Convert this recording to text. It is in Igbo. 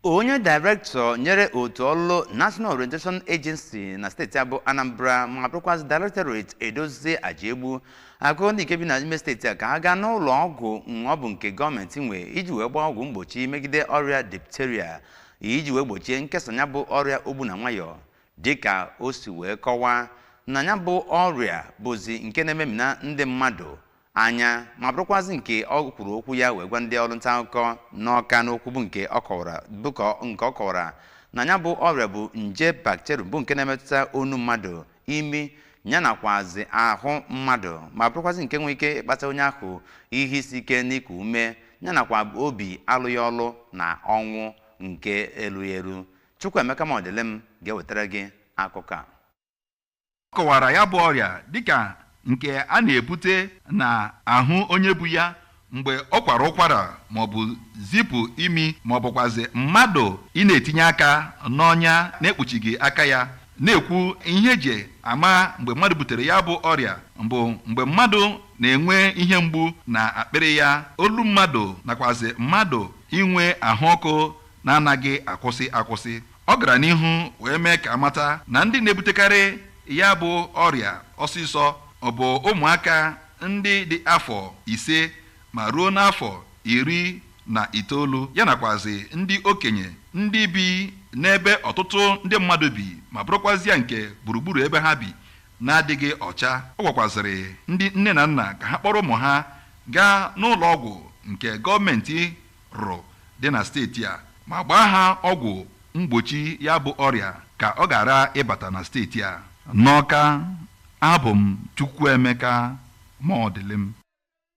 Onye dairektọ nyere otu ọlụ National Orientation Agency na steeti a bụ Anambra ma bụrụkwazị Directorate Edozie Ajiegbu agụọ ndị nke bi n'ime steeti a ka ha gaa n'ụlọ ọgwụ ọ bụ nke gọọmenti nwe iji wee gbaa ọgwụ mgbochi megide ọrịa diphtheria iji wee gbochie nkesa ya bụ ọrịa ogbu na nwayọọ, dịka o si wee kọwaa na ya bụ ọrịa bụzi nke na-ememina ndị mmadụ anya, ma bụrụkwazị nke ọ kwuru okwu ya wee gwa ndị ọrụ nta akụkọ n'Ọka n'okwu bụ nke ọ kọwara bụ ka nke ọ kọwara na ya bụ ọrịa bụ nje bacterium bụ nke na-emetụta onu mmadụ, imi ya nakwazi ahụ mmadụ, ma bụrụkwazị nke nwere ike ịkpata onye ahụ ihe isi ike n'iku ume ya nakwa obi alụghị ọlụ na ọnwụ nke erughị eru. Chukwuemeka Modilim ga-ewetara gị akụkọ a. Ọ kọwara ya bụ ọrịa dịka nke a na-ebute na ahụ onye bu ya mgbe ọ kwara ụkwara maọbụ zipụ imi maọbụkwazi mmadụ ị na-etinye aka n'ọnya na-ekpuchighị aka ya, na-ekwu ihe eji ama mgbe mmadụ butere ya bụ ọrịa bụ mgbe mmadụ na-enwe ihe mgbu na akpịrị ya, olu mmadụ nakwazi mmadụ inwe ahụ ọkụ na-anaghị akwụsị akwụsị. Ọ gara n'ihu wee mee ka amata na ndị na-ebutekarị ya bụ ọrịa ọsịsọ ọ bụ ụmụaka ndị dị afọ 5 ma ruo n'afọ 19, ya nakwazi ndị okenye ndị bi n'ebe ọtụtụ ndị mmadụ bi ma bụrụkwazịa nke gburugburu ebe ha bi na-adịghị ọcha. Ọ gwakwazịrị ndị nne na nna ka ha kpọrọ ụmụ ha gaa n'ụlọ ọgwụ nke gọọmenti rụrụ dị na steeti a ma gbaa ha ọgwụ mgbochi ya bụ ọrịa ka ọ ghara ịbata na steeti a. N'Ọka, abụ m Chukwuemeka Modilim.